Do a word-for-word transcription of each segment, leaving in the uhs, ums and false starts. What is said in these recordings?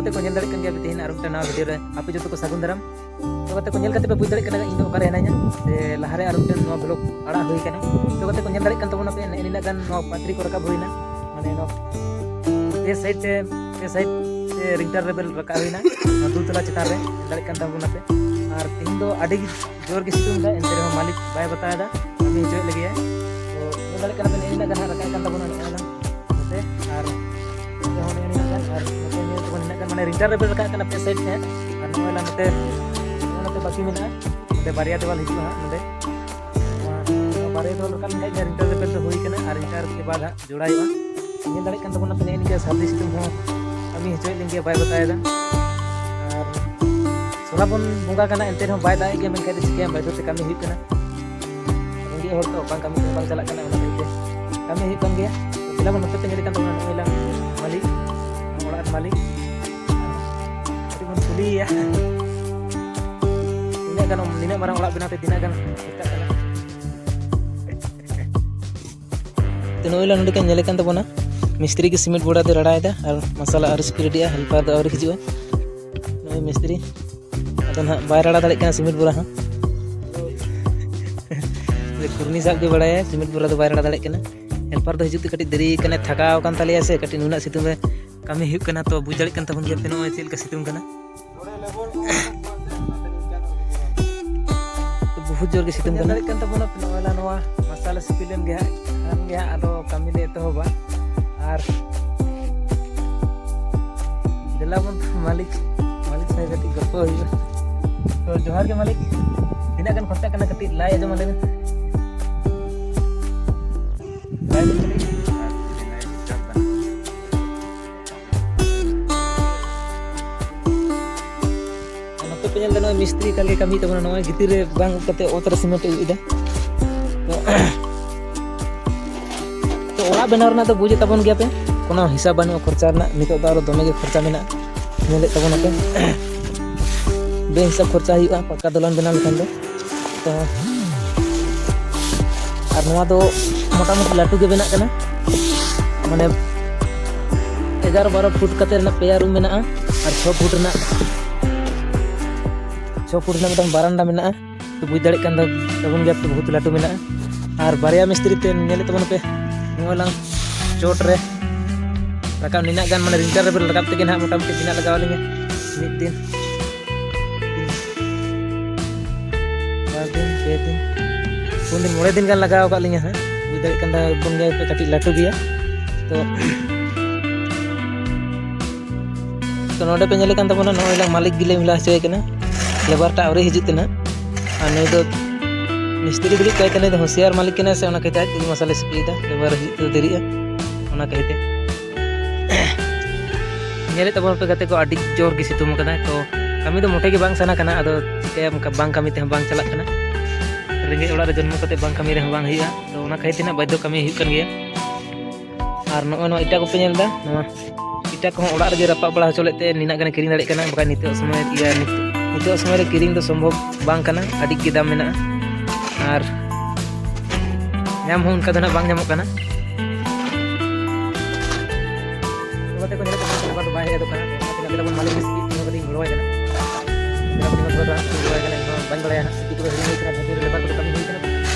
ᱜᱟᱛᱮ ᱠᱚ, ᱧᱮᱞ ᱫᱟᱲᱮᱭᱟᱜ ᱠᱟᱱ ᱜᱮᱭᱟ ᱯᱮ ᱛᱮᱦᱮᱧ ᱟᱨ ᱢᱤᱫᱴᱟᱝ ᱱᱟᱣᱟ ᱵᱷᱤᱰᱤᱭᱳ ᱨᱮ ᱟᱯᱮ ᱡᱚᱛᱚ ᱠᱚ ᱥᱟᱹᱜᱩᱱ ᱫᱟᱨᱟᱢ᱾ ᱛᱚ ᱜᱟᱛᱮ ᱠᱚ, ᱧᱮᱞ ᱠᱟᱛᱮ ᱯᱮ ᱵᱩᱡᱽ ᱫᱟᱲᱮᱭᱟᱜ ᱠᱟᱱᱟ ᱤᱧ ᱫᱚ ᱚᱠᱟᱨᱮ ᱦᱮᱱᱟᱹᱧᱟ, ᱥᱮ ᱞᱟᱦᱟᱨᱮ ᱟᱨ ᱢᱤᱫᱴᱮᱱ ᱱᱚᱣᱟ ᱵᱞᱚᱜ ᱟᱲᱟᱜ ᱦᱩᱭ ᱠᱟᱱᱟ᱾ ᱛᱚ ᱜᱟᱛᱮ ᱠᱚ, ᱧᱮᱞ ᱫᱟᱲᱮᱭᱟᱜ ᱠᱟᱱ ᱛᱟᱵᱚᱱᱟ ᱯᱮ ᱱᱮᱜᱼᱮ ᱱᱤᱱᱟᱹᱜ ᱜᱟᱱ ᱱᱚᱣᱟ ᱯᱟᱛᱨᱤ ᱠᱚ ᱨᱟᱠᱟᱵ ᱦᱩᱭᱱᱟ, ᱢᱟᱱᱮ ᱱᱚᱣᱟ ᱯᱮ ᱥᱟᱭᱤᱰ ᱛᱮ, ᱯᱮ ᱥᱟᱭᱤᱰ ᱛᱮ ᱨᱤᱝᱴᱟᱨ ᱨᱮᱵᱮᱞ ᱨᱟᱠᱟᱵ ᱦᱩᱭᱱᱟ ᱱᱚᱣᱟ ᱫᱩᱞᱛᱚᱞᱟ ᱪᱮᱛᱟᱱ ᱨᱮ, ᱧᱮᱞ ᱫᱟᱲᱮᱭᱟᱜ ᱠᱟᱱ ᱛᱟᱵᱚᱱᱟ ᱯᱮ᱾ ᱟᱨ ᱛᱮᱦᱮᱧ ᱫᱚ ᱟᱹᱰᱤ ᱡᱳᱨ ᱜᱮ ᱥᱤᱛᱩᱝ ᱮᱫᱟ, ᱮᱱᱛᱮ ᱨᱮᱦᱚᱸ ᱢᱟᱹᱞᱤᱠ ᱵᱟᱭ ᱵᱟᱛᱟᱣ ᱮᱫᱟ, ᱠᱟᱹᱢᱤ ᱦᱚᱪᱚᱭᱮᱫ ᱞᱮᱜᱮᱭᱟᱭ᱾ ᱛᱚ ᱧᱮᱞ ᱫᱟᱲᱮᱭᱟᱜ ᱠᱟᱱᱟ ᱯᱮ ᱱᱮᱜᱼᱮ ᱱᱤᱱᱟᱹᱜ ᱜᱟᱱ ᱦᱟᱸᱜ ᱨᱟᱠᱟᱵ ᱠᱟᱱ ᱛᱟᱵᱚᱱᱟ ᱱᱚᱜᱼᱚᱭ ᱱᱟᱝ ᱱᱚᱛᱮ, ᱟᱨ ᱱᱚᱛᱮ ᱦᱚᱸ ᱱᱮᱜᱼᱮ ᱱᱤᱱᱟᱹᱜ ᱜᱟᱱ, ᱟᱨ ᱱᱚᱛᱮ ᱧᱮᱞ ᱛᱟᱵᱚᱱ ᱱᱤᱱᱟᱹᱜ ᱜᱟᱱ, ᱢᱟᱱᱮ ᱨᱤᱝᱴᱟᱨ ᱨᱮᱵᱮᱞ ᱨᱟᱠᱟᱵ ᱠᱟᱱᱟ ᱯᱮ ᱥᱟᱭᱤᱰ ᱛᱮ᱾ ᱟᱨ ᱱᱚᱜᱼᱚᱭ ᱱᱟ ᱱᱚᱛᱮ, ᱱᱚᱜᱼᱚᱭ ᱱᱚᱛᱮ ᱵᱟᱹᱠᱤ ᱢᱮᱱᱟᱜᱼᱟ, ᱱᱚᱛᱮ ᱵᱟᱨᱭᱟ ᱫᱮᱣᱟᱞ ᱦᱤᱡᱩᱜᱼᱟ ᱦᱟᱸᱜ ᱱᱚᱸᱰᱮ᱾ ᱱᱚᱣᱟ, ᱱᱚᱣᱟ ᱵᱟᱨᱭᱟ ᱫᱮᱣᱟᱞ ᱨᱟᱠᱟᱵ ᱞᱮᱱᱠᱷᱟᱡ ᱜᱮ ᱨᱤᱝᱴᱟᱨ ᱨᱮᱵᱮᱞ ᱫᱚ ᱦᱩᱭ ᱠᱟᱱᱟ, ᱟᱨ ᱨᱤᱝᱴᱟᱨ ᱠᱮ ᱵᱟᱫ ᱦᱟᱸᱜ ᱡᱚᱲᱟᱭ ᱦᱩᱭᱩᱜᱼᱟ᱾ ᱧᱮᱞ ᱫᱟᱲᱮᱭᱟᱜ ᱠᱟᱱ ᱛᱟᱵᱚᱱᱟ ᱯᱮ, ᱱᱮᱜᱼᱮ ᱱᱤᱝᱠᱟᱹ ᱥᱟᱹᱨᱫᱤ ᱥᱤᱛᱩᱝ ᱦᱚᱸ ᱠᱟᱹᱢᱤ ᱦᱚᱪᱚᱭᱮᱫ ᱞᱤᱧ ᱜᱮᱭᱟ, ᱵᱟᱭ ᱵᱟᱛᱟᱣ ᱮᱫᱟ᱾ ᱟᱨ ᱥᱚᱨᱟᱵᱚᱱ ᱵᱚᱸᱜᱟ ᱠᱟᱱᱟ, ᱮᱱᱛᱮ ᱨᱮᱦᱚᱸ ᱵᱟᱭ ᱫᱟᱜ ᱮᱫ ᱜᱮᱭᱟ, ᱢᱮᱱᱠᱷᱟᱱ ᱫᱚ ᱪᱤᱠᱟᱹᱭᱟᱢ, ᱵᱟᱫᱽᱫᱷᱚ ᱛᱮ ᱠᱟᱹᱢᱤ ᱦᱩᱭᱩᱜ ᱠᱟᱱᱟ᱾ ᱨᱮᱸᱜᱮᱡ ᱦᱚᱲ ᱛᱚ ᱵᱟᱝ ᱠᱟᱹᱢᱤ ᱛᱮ ᱵᱟᱝ ᱪᱟᱞᱟᱜ ᱠᱟᱱᱟ, ᱚᱱᱟ ᱠᱷᱟᱹᱛᱤᱨ ᱛᱮ ᱠᱟᱹᱢᱤ ᱦᱩᱭᱩᱜ ᱠᱟᱱ ᱜᱮᱭᱟ᱾ ᱫᱮᱞᱟ ᱵᱚᱱ ᱱᱚᱛᱮ ᱯᱮ ᱧᱮᱞᱮᱫ ᱠᱟᱱ ᱛᱟᱵᱚᱱᱟ, ᱱᱚᱜᱼᱚᱭ ᱞᱟᱝ ᱢᱟᱹᱞᱤᱠ, ᱚᱲᱟᱜ ᱨᱮ ᱢᱟᱹᱞᱤᱠ, ᱠᱟᱹᱴᱤᱡ ᱵᱚᱱ ᱠᱩᱞᱤᱭᱮᱭᱟ᱾ ᱛᱤᱱᱟᱹᱜ ᱜᱟᱱ, ᱱᱤᱱᱟᱹᱜ ᱢᱟᱨᱟᱝ ᱚᱲᱟᱜ ᱵᱮᱱᱟᱣ ᱛᱮ ᱛᱤᱱᱟᱹᱜ ᱜᱟᱱ ᱠᱷᱚᱨᱪᱟᱜ ᱠᱟᱱᱟ? ᱛᱚ ᱱᱚᱜᱼᱚᱭ ᱞᱟᱝ ᱱᱚᱰᱮ ᱠᱟᱱ ᱧᱮᱞᱮ ᱠᱟᱱ ᱛᱟᱵᱚᱱᱟ, ᱢᱤᱥᱛᱨᱤ ᱜᱮ ᱥᱤᱢᱮᱱᱴ ᱵᱚᱲᱟ ᱫᱚᱭ ᱨᱟᱲᱟᱭᱮᱫᱟ ᱟᱨ ᱢᱟᱥᱟᱞᱟ ᱟᱹᱣᱨᱤ ᱥᱤᱯᱤ ᱨᱮᱰᱤᱜᱼᱟ, ᱦᱮᱞᱯᱟᱨ ᱫᱚ ᱟᱹᱣᱨᱤ ᱦᱤᱡᱩᱜᱼᱟ᱾ ᱱᱚᱜᱼᱚᱭ ᱢᱤᱥᱛᱨᱤ ᱟᱫᱚ ᱱᱟᱦᱟᱜ ᱵᱟᱭ ᱨᱟᱲᱟ ᱫᱟᱲᱮᱭᱟᱜ ᱠᱟᱱᱟ ᱥᱤᱢᱮᱱᱴ ᱵᱚᱲᱟ ᱦᱚᱸ᱾ ᱠᱩᱨᱱᱤ ᱥᱟᱵ ᱜᱮ ᱵᱟᱲᱟᱭᱟ, ᱥᱤᱢᱮᱱᱴ ᱵᱚᱲᱟ ᱫᱚ ᱵᱟᱭ ᱨᱟᱲᱟ ᱫᱟᱲᱮᱭᱟᱜ ᱠᱟᱱᱟ᱾ ᱦᱮᱞᱯᱟᱨ ᱫᱚ ᱦᱤᱡᱩᱜ ᱛᱮ ᱠᱟᱹᱴᱤᱡ ᱫᱮᱨᱤ ᱠᱟᱱᱟ, ᱛᱷᱟᱠᱟᱣ ᱟᱠᱟᱱ ᱛᱟᱞᱮᱭᱟ ᱥᱮ, ᱠᱟᱹᱴᱤᱡ ᱱᱩᱱᱟᱹᱜ ᱥᱤᱛᱩᱝ ᱨᱮ ᱠᱟᱹᱢᱤ ᱦᱩᱭᱩᱜ ᱠᱟᱱᱟ᱾ ᱛᱚ ᱵᱩᱡᱽ ᱫᱟᱲᱮᱭᱟᱜ ᱠᱟᱱ ᱛᱟᱵᱚᱱ ᱜᱮᱭᱟ ᱯᱮ ᱱᱚᱜᱼᱚᱭ ᱪᱮᱫ ᱞᱮᱠᱟ ᱥᱤᱛᱩᱝ ᱠᱟᱱᱟ᱾ ᱛᱚ ᱵᱚᱦᱩᱛ ᱡᱳᱨ ᱜᱮ ᱥᱤᱛᱩᱝ ᱧᱮᱞ ᱠᱟᱱᱟ᱾ ᱫᱟᱲᱮᱭᱟᱜ ᱠᱟᱱ ᱛᱟᱵᱚᱱᱟ ᱯᱮ, ᱱᱚᱜᱼᱚᱭ ᱱᱟ ᱱᱚᱣᱟ ᱢᱟᱥᱟᱞᱟ ᱥᱤᱯᱤ ᱞᱮᱱ ᱜᱮ ᱦᱟᱸᱜ, ᱠᱷᱟᱱ ᱜᱮ ᱦᱟᱸᱜ ᱟᱫᱚ ᱠᱟᱹᱢᱤ ᱞᱮ ᱮᱛᱚᱦᱚᱵᱟ᱾ ᱟᱨ ᱫᱮᱞᱟ ᱵᱚᱱ ᱢᱟᱹᱞᱤᱠ, ᱢᱟᱹᱞᱤᱠ ᱥᱟᱶ ᱠᱟᱹᱴᱤᱡ ᱜᱚᱞᱯᱚ ᱦᱩᱭᱩᱜᱼᱟ᱾ ᱛᱚ ᱡᱚᱦᱟᱨ ᱜᱮ ᱢᱟᱹᱞᱤᱠ, ᱛᱤᱱᱟᱹᱜ ᱜᱟᱱ ᱠᱷᱚᱨᱪᱟᱜ ᱠᱟᱱᱟ ᱠᱟᱹᱴᱤᱡ ᱞᱟᱹᱭ ᱟᱸᱡᱚᱢ ᱟᱞᱮ ᱢᱮ᱾ ᱞᱟᱹᱭ ᱟᱸᱡᱚᱢ ᱟᱞᱮ ᱢᱮ᱾ ᱟᱨ ᱱᱚᱛᱮ ᱯᱮ ᱧᱮᱞ ᱮᱫᱟ, ᱱᱚᱜᱼᱚᱭ ᱢᱤᱥᱛᱨᱤ ᱮᱠᱟᱞ ᱜᱮ ᱠᱟᱹᱢᱤᱭᱮᱫ ᱛᱟᱵᱚᱱᱟ, ᱱᱚᱜᱼᱚᱭ ᱜᱤᱛᱤᱞ ᱨᱮ ᱵᱟᱝ ᱩᱵ ᱠᱟᱛᱮ ᱚᱛ ᱨᱮ ᱥᱤᱢᱮᱱᱴ ᱮ ᱩᱵ ᱮᱫᱟ᱾ ᱛᱚ, ᱛᱚ ᱚᱲᱟᱜ ᱵᱮᱱᱟᱣ ᱨᱮᱱᱟᱜ ᱫᱚ ᱵᱩᱡᱮᱫ ᱛᱟᱵᱚᱱ ᱜᱮᱭᱟ ᱯᱮ, ᱠᱳᱱᱳ ᱦᱤᱥᱟᱹᱵ ᱵᱟᱹᱱᱩᱜᱼᱟ ᱠᱷᱚᱨᱪᱟ ᱨᱮᱱᱟᱜ᱾ ᱱᱤᱛᱚᱜ ᱫᱚ ᱟᱨᱚ ᱫᱚᱢᱮ ᱜᱮ ᱠᱷᱚᱨᱪᱟ ᱢᱮᱱᱟᱜᱼᱟ, ᱧᱮᱞᱮᱫ ᱛᱟᱵᱚᱱᱟᱯᱮ᱾ ᱵᱮᱦᱤᱥᱟᱹᱵ ᱠᱷᱚᱨᱪᱟ ᱦᱩᱭᱩᱜᱼᱟ ᱯᱟᱠᱟ ᱫᱚᱞᱟᱱ ᱵᱮᱱᱟᱣ ᱞᱮᱠᱷᱟᱱ ᱫᱚ᱾ ᱛᱚ, ᱟᱨ ᱱᱚᱣᱟ ᱫᱚ ᱢᱚᱴᱟᱢᱩᱴᱤ ᱞᱟᱹᱴᱩ ᱜᱮ ᱵᱮᱱᱟᱜ ᱠᱟᱱᱟ, ᱢᱟᱱᱮ ᱮᱜᱟᱨᱚ ᱵᱟᱨᱚ ᱯᱷᱩᱴ ᱠᱟᱛᱮ ᱨᱮᱱᱟᱜ ᱯᱮᱭᱟ ᱨᱩᱢ ᱢᱮᱱᱟᱜᱼᱟ᱾ ᱟᱨ ᱪᱷᱚ ᱯᱷᱩᱴ ᱨᱮᱱᱟᱜ ᱪᱷᱚ ᱯᱷᱩᱴ ᱨᱮᱱᱟᱜ ᱢᱤᱫᱴᱟᱝ ᱵᱟᱨᱟᱱᱰᱟ ᱢᱮᱱᱟᱜᱼᱟ᱾ ᱛᱚ ᱵᱩᱡᱽ ᱫᱟᱲᱮᱭᱟᱜ ᱠᱟᱱ ᱛᱟᱵᱚᱱ ᱜᱮᱭᱟ ᱯᱮ, ᱵᱚᱦᱩᱛ ᱞᱟᱹᱴᱩ ᱢᱮᱱᱟᱜᱼᱟ᱾ ᱟᱨ ᱵᱟᱨᱭᱟ ᱢᱤᱥᱛᱨᱤ ᱛᱮ ᱧᱮᱞᱮᱫ ᱛᱟᱵᱚᱱ ᱯᱮ, ᱱᱚᱜᱼᱚᱭ ᱞᱟᱝ ᱪᱚᱴ ᱨᱮ ᱨᱟᱠᱟᱵ, ᱱᱤᱱᱟᱹᱜ ᱜᱟᱱ ᱢᱟᱱᱮ ᱨᱤᱱᱴᱟᱨ ᱨᱮ ᱨᱟᱠᱟᱵ ᱛᱮᱜᱮ ᱱᱟᱦᱟᱜ ᱢᱚᱴᱟᱢᱩᱴᱤ ᱛᱤᱱᱟᱹᱜ ᱞᱟᱜᱟᱣ ᱞᱤᱧᱟ ᱢᱤᱫ ᱫᱤᱱ᱾ ᱵᱟᱨ ᱫᱤᱱ, ᱯᱮ ᱫᱤᱱ, ᱯᱩᱱ ᱫᱤᱱ, ᱢᱚᱬᱮ ᱫᱤᱱ ᱜᱟᱱ ᱞᱟᱜᱟᱣ ᱟᱠᱟᱫ ᱞᱤᱧᱟ ᱦᱟᱸᱜ᱾ ᱵᱩᱡᱽ ᱫᱟᱲᱮᱭᱟᱜ ᱠᱟᱱ ᱛᱟᱵᱚᱱ ᱜᱮᱭᱟ ᱯᱮ, ᱠᱟᱹᱴᱤᱡ ᱞᱟᱹᱴᱩ ᱜᱮᱭᱟ᱾ ᱛᱚ ᱛᱚ ᱱᱚᱰᱮ ᱯᱮ ᱧᱮᱞᱮ ᱠᱟᱱ ᱛᱟᱵᱚᱱᱟ, ᱱᱚᱜᱼᱚᱭ ᱞᱟᱝ ᱢᱟᱹᱞᱤᱠ ᱜᱮᱞᱮ ᱢᱮᱞᱟ ᱦᱚᱪᱚᱭᱮ ᱠᱟᱱᱟ᱾ ᱞᱮᱵᱟᱨ ᱴᱟᱜ ᱟᱹᱣᱨᱤ ᱦᱤᱡᱩᱜ ᱛᱮ ᱱᱟᱜ᱾ ᱟᱨ ᱱᱩᱭ ᱫᱚ ᱢᱤᱥᱛᱨᱤ ᱫᱩᱲᱩᱵ ᱠᱟᱭ ᱛᱮ, ᱱᱩᱭ ᱫᱚ ᱦᱩᱸᱥᱤᱭᱟᱨ ᱢᱟᱹᱞᱤᱠ ᱠᱟᱱᱟᱭ ᱥᱮ, ᱚᱱᱟ ᱠᱷᱟᱹᱛᱤᱨ ᱟᱡ ᱛᱮᱜᱮ ᱢᱚᱥᱟᱞᱟ ᱥᱤᱯᱤᱭᱮᱫᱟ, ᱞᱮᱵᱟᱨ ᱦᱤᱡᱩᱜ ᱛᱮ ᱫᱮᱨᱤᱜᱼᱟ, ᱚᱱᱟ ᱠᱷᱟᱹᱛᱤᱨ ᱛᱮ᱾ ᱧᱮᱞᱮᱫ ᱛᱟᱵᱚᱱ ᱯᱮ ᱜᱟᱛᱮ ᱠᱚ, ᱟᱹᱰᱤ ᱡᱳᱨ ᱜᱮ ᱥᱤᱛᱩᱝ ᱟᱠᱟᱫᱟᱭ᱾ ᱛᱚ ᱠᱟᱹᱢᱤ ᱫᱚ ᱢᱚᱴᱮ ᱜᱮ ᱵᱟᱝ ᱥᱟᱱᱟ ᱠᱟᱱᱟ, ᱟᱫᱚ ᱪᱤᱠᱟᱹᱭᱟᱢ, ᱚᱱᱠᱟ ᱵᱟᱝ ᱠᱟᱹᱢᱤ ᱛᱮᱦᱚᱸ ᱵᱟᱝ ᱪᱟᱞᱟᱜ ᱠᱟᱱᱟ᱾ ᱨᱮᱸᱜᱮᱡ ᱚᱲᱟᱜ ᱨᱮ ᱡᱚᱱᱢᱚ ᱠᱟᱛᱮ ᱵᱟᱝ ᱠᱟᱹᱢᱤ ᱨᱮᱦᱚᱸ ᱵᱟᱝ ᱦᱩᱭᱩᱜᱼᱟ, ᱛᱚ ᱚᱱᱟ ᱠᱷᱟᱹᱛᱤᱨ ᱛᱮ ᱱᱟᱜ ᱵᱟᱫᱽᱫᱷᱚ ᱠᱟᱹᱢᱤ ᱦᱩᱭᱩᱜ ᱠᱟᱱ ᱜᱮᱭᱟ᱾ ᱟᱨ ᱱᱚᱜᱼᱚᱭ ᱱᱚᱣᱟ ᱤᱴᱟ ᱠᱚᱯᱮ ᱧᱮᱞ ᱮᱫᱟ, ᱱᱚᱣᱟ ᱤᱴᱟ ᱠᱚᱦᱚᱸ ᱚᱲᱟᱜ ᱨᱮᱜᱮ ᱨᱟᱯᱟᱜ ᱵᱟᱲᱟ ᱦᱚᱪᱚ ᱞᱮᱫ ᱛᱮ ᱱᱤᱱᱟᱹᱜ ᱜᱟᱱᱮ ᱠᱤᱨᱤᱧ ᱫᱟᱲᱮᱭᱟᱜ ᱠᱟᱱᱟ, ᱵᱟᱠᱷᱟᱡ ᱱᱤᱛᱚᱜ ᱥᱚᱢᱚᱭ, ᱤᱭᱟᱹ, ᱱᱤᱛᱚᱜ, ᱱᱤᱛᱚᱜ ᱥᱚᱢᱚᱭ ᱨᱮ ᱠᱤᱨᱤᱧ ᱫᱚ ᱥᱚᱢᱵᱷᱚᱵ ᱵᱟᱝ ᱠᱟᱱᱟ, ᱟᱹᱰᱤ ᱜᱮ ᱫᱟᱢ ᱢᱮᱱᱟᱜᱼᱟ᱾ ᱟᱨ ᱧᱟᱢ ᱦᱚᱸ ᱚᱱᱠᱟ ᱫᱚ ᱱᱟᱜ ᱵᱟᱝ ᱧᱟᱢᱚᱜ ᱠᱟᱱᱟ᱾ ᱱᱚᱣᱟ ᱛᱮᱠᱚ ᱧᱮᱞᱚᱜ ᱠᱟᱱᱟ, ᱞᱮᱵᱟᱨ ᱫᱚ ᱵᱟᱭ ᱦᱮᱡ ᱜᱚᱫᱚᱜ ᱠᱟᱱᱟ᱾ ᱚᱱᱟ ᱛᱮ ᱫᱮᱞᱟ ᱵᱚᱱ ᱢᱟᱹᱞᱤᱠ ᱢᱤᱥᱛᱨᱤ ᱛᱤᱸᱜᱩ ᱠᱟᱛᱮ ᱤᱧ ᱜᱚᱲᱚᱣᱟᱭ ᱠᱟᱱᱟ᱾ ᱫᱮᱞᱟ ᱵᱚᱱ ᱤᱧ ᱜᱚᱲᱚᱣᱟᱭ ᱠᱟᱱᱟ, ᱤᱧ ᱦᱚᱸ ᱵᱟᱹᱧ ᱵᱟᱲᱟᱭᱟ ᱦᱟᱸᱜ, ᱪᱤᱠᱤ ᱠᱚᱫᱚ ᱦᱤᱲᱤᱧ ᱦᱩᱭ ᱠᱟᱱᱟ, ᱵᱷᱟᱹᱜᱤ ᱞᱮᱵᱟᱨ ᱠᱚᱫᱚ ᱠᱟᱹᱢᱤ ᱦᱩᱭ ᱠᱟᱱᱟ᱾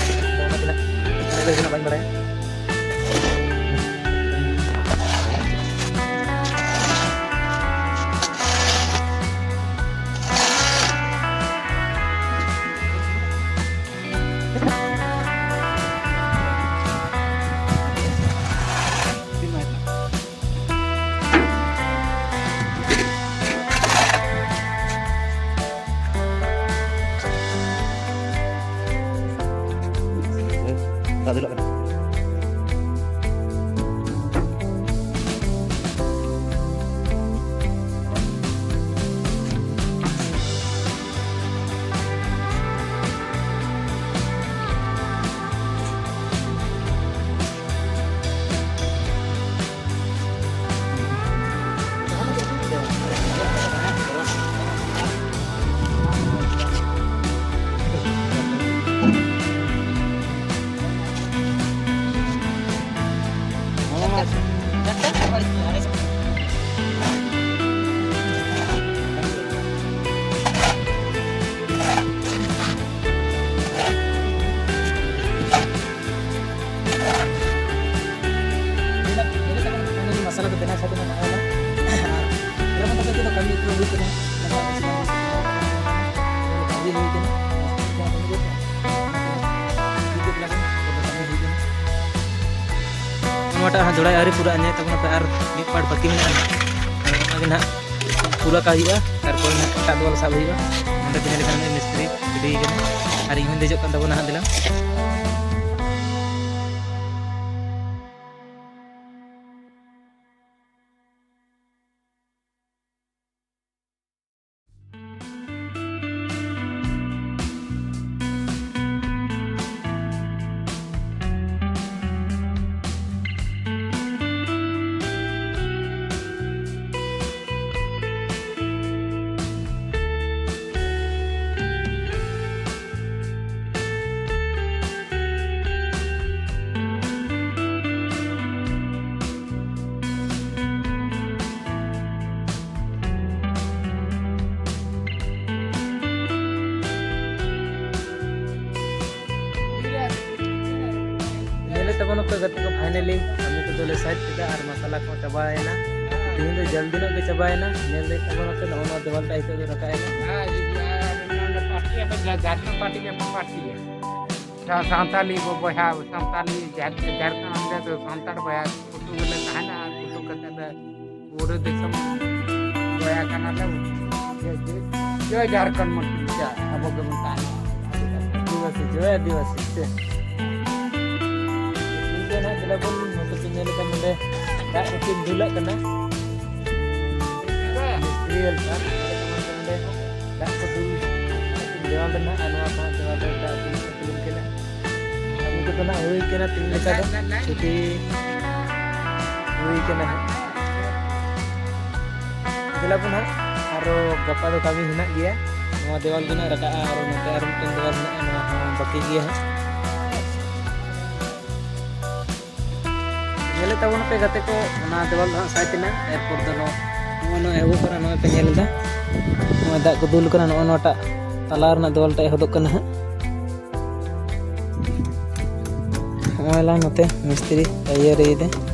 ᱛᱚ ᱚᱱᱟ ᱛᱮ ᱱᱟᱜ ᱩᱱᱟᱹᱜ ᱫᱚ ᱱᱟᱜ ᱵᱟᱹᱧ ᱵᱟᱲᱟᱭᱟ᱾ ᱫᱟᱜ ᱫᱩᱞᱟᱜ ᱠᱟᱱᱟ᱾ ᱚᱠᱟᱴᱟᱜ ᱦᱚᱸ ᱡᱚᱲᱟᱭ ᱟᱹᱣᱨᱤ ᱯᱩᱨᱟᱹᱜᱼᱟ, ᱧᱮᱞ ᱛᱟᱵᱚᱱ ᱯᱮ, ᱟᱨ ᱢᱤᱫ ᱯᱟᱴ ᱵᱟᱹᱠᱤ ᱢᱮᱱᱟᱜᱼᱟ ᱱᱟᱦᱟᱜ᱾ ᱟᱫᱚ ᱚᱱᱟᱜᱮ ᱱᱟᱦᱟᱜ ᱯᱩᱨᱟᱹ ᱠᱟᱜ ᱦᱩᱭᱩᱜᱼᱟ, ᱛᱟᱨᱯᱚᱨᱮ ᱱᱟᱦᱟᱜ ᱮᱴᱟᱜ ᱫᱚᱞ ᱥᱟᱵ ᱦᱩᱭᱩᱜᱼᱟ᱾ ᱚᱸᱰᱮ ᱯᱮ ᱧᱮᱞ ᱞᱮᱠᱷᱟᱱ ᱩᱱᱤ ᱢᱤᱥᱛᱨᱤ ᱨᱮᱰᱤ ᱠᱟᱱᱟ, ᱟᱨ ᱤᱧ ᱦᱚᱸᱧ ᱫᱮᱡᱚᱜ ᱠᱟᱱ ᱛᱟᱵᱚᱱᱟ ᱦᱟᱸᱜ, ᱫᱮᱞᱟ᱾ ᱧᱮᱞᱮᱫ ᱛᱟᱵᱚᱱᱟᱯᱮ ᱜᱟᱛᱮ ᱠᱚ, finally ᱠᱟᱹᱢᱤ ᱠᱚᱫᱚ ᱞᱮ ᱥᱟᱹᱛ ᱠᱮᱫᱟ ᱟᱨ ᱢᱟᱥᱟᱞᱟ ᱠᱚ ᱪᱟᱵᱟᱭᱮᱱᱟ᱾ ᱛᱮᱦᱮᱧ ᱫᱚ ᱡᱚᱞᱫᱤ ᱧᱚᱜ ᱜᱮ ᱪᱟᱵᱟᱭᱮᱱᱟ᱾ ᱧᱮᱞ ᱫᱟᱲᱮᱭᱟᱜ ᱛᱟᱵᱚᱱᱟᱯᱮ, ᱱᱚᱜᱼᱚ ᱱᱚᱣᱟ ᱫᱮᱣᱟᱞ ᱴᱟᱜ ᱱᱤᱛᱚᱜ ᱫᱚ ᱨᱟᱠᱟᱵ ᱮᱱᱟ᱾ ᱡᱷᱟᱲᱠᱷᱚᱸᱰ ᱯᱟᱨᱴᱤ ᱜᱮ ᱯᱟᱨᱴᱤ ᱜᱮ᱾ ᱥᱟᱱᱛᱟᱞᱤ ᱵᱚ ᱵᱚᱭᱦᱟ, ᱥᱟᱱᱛᱟᱞᱤ ᱡᱷᱟᱲ-, ᱡᱷᱟᱲᱠᱷᱚᱸᱰ ᱨᱮ ᱫᱚ ᱥᱟᱱᱛᱟᱲ ᱵᱚᱭᱦᱟ ᱠᱩᱴᱩ ᱜᱮᱞᱮ ᱛᱟᱦᱮᱱᱟ ᱟᱨ ᱠᱩᱴᱩ ᱠᱟᱛᱮ ᱫᱚ ᱯᱩᱨᱟᱹ ᱫᱤᱥᱚᱢ ᱵᱚᱭᱦᱟ ᱠᱟᱱᱟᱞᱮ᱾ ᱡᱚᱭ, ᱡᱚᱭ, ᱡᱚᱭ ᱡᱷᱟᱲᱠᱷᱚᱸᱰ ᱢᱚᱡᱽ ᱯᱤᱲᱪᱟ ᱟᱵᱚ ᱜᱮᱵᱚᱱ ᱛᱟᱦᱮᱱᱟ᱾ ᱟᱹᱫᱤᱵᱟᱹᱥᱤ, ᱡᱚᱭ ᱟᱹᱫᱤᱵᱟᱹᱥᱤ, ᱥᱮ᱾ ᱴᱷᱤᱠ ᱜᱮᱭᱟ ᱱᱟᱦᱟᱜ, ᱫᱮᱞᱟ ᱵᱚᱱ ᱱᱚᱛᱮ ᱯᱮ ᱧᱮᱞ ᱞᱮᱠᱷᱟᱱ ᱱᱚᱰᱮ ᱫᱟᱜ ᱠᱚᱠᱤᱱ ᱫᱩᱞᱟᱜ ᱠᱟᱱᱟ᱾ ᱢᱤᱥᱛᱨᱤ ᱦᱮᱞᱯᱟᱨ ᱱᱚᱰᱮ ᱫᱟᱜ ᱠᱚ ᱫᱩᱞ, ᱫᱮᱣᱟᱞ ᱨᱮ ᱱᱟᱦᱟᱜ, ᱟᱨ ᱱᱚᱣᱟ ᱠᱚᱦᱚᱸ ᱫᱮᱣᱟᱞ ᱨᱮ ᱫᱟᱜ ᱫᱩᱞ ᱠᱚ ᱫᱩᱞ ᱠᱟᱱᱟ᱾ ᱠᱟᱹᱢᱤ ᱠᱚᱫᱚ ᱱᱟᱦᱟᱜ ᱦᱩᱭ ᱠᱟᱱᱟ, ᱛᱮᱦᱮᱧ ᱞᱮᱠᱟ ᱫᱚ ᱪᱷᱩᱴᱤ ᱦᱩᱭ ᱠᱟᱱᱟ ᱦᱟᱸᱜ᱾ ᱫᱮᱞᱟ ᱵᱚᱱ ᱦᱟᱸᱜ, ᱟᱨᱚ ᱜᱟᱯᱟ ᱫᱚ ᱠᱟᱹᱢᱤ ᱦᱮᱱᱟᱜ ᱜᱮᱭᱟ᱾ ᱱᱚᱣᱟ ᱫᱮᱣᱟᱞ ᱜᱮ ᱱᱟᱦᱟᱜ ᱨᱟᱠᱟᱵᱼᱟ, ᱟᱨ ᱱᱚᱛᱮ ᱟᱨ ᱢᱤᱫᱴᱮᱱ ᱫᱮᱣᱟᱞ ᱢᱮᱱᱟᱜᱼᱟ, ᱱᱚᱣᱟ ᱦᱚᱸ ᱵᱟᱹᱠᱤ ᱜᱮᱭᱟ ᱦᱟᱸᱜ᱾ ᱧᱮᱞᱮᱫ ᱛᱟᱵᱚᱱ ᱯᱮ ᱜᱟᱛᱮ ᱠᱚ, ᱚᱱᱟ ᱫᱮᱣᱟᱞ ᱫᱚ ᱦᱟᱸᱜ ᱥᱟᱭ ᱛᱮᱱᱟᱜ, ᱮᱨᱯᱚᱨ ᱫᱚ ᱱᱚᱜᱼᱚᱭ ᱱᱚᱣᱟ ᱮᱦᱚᱵᱚᱜ ᱠᱟᱱᱟ, ᱱᱚᱜᱼᱚᱭ ᱯᱮ ᱧᱮᱞ ᱮᱫᱟ, ᱱᱚᱜᱼᱚᱭ ᱫᱟᱜ ᱠᱚ ᱫᱩᱞ ᱠᱟᱱᱟ, ᱱᱚᱜᱼᱚᱭ ᱱᱚᱣᱟᱴᱟᱜ ᱛᱟᱞᱟ ᱨᱮᱱᱟᱜ ᱫᱮᱣᱟᱞ ᱴᱟᱜ ᱮᱦᱚᱵᱚᱜ ᱠᱟᱱᱟ ᱦᱟᱸᱜ᱾ ᱱᱚᱜᱼᱚᱭ ᱞᱟᱝ ᱱᱚᱛᱮ ᱢᱤᱥᱛᱨᱤ ᱛᱮᱭᱟᱨᱤᱭᱮᱫᱟ᱾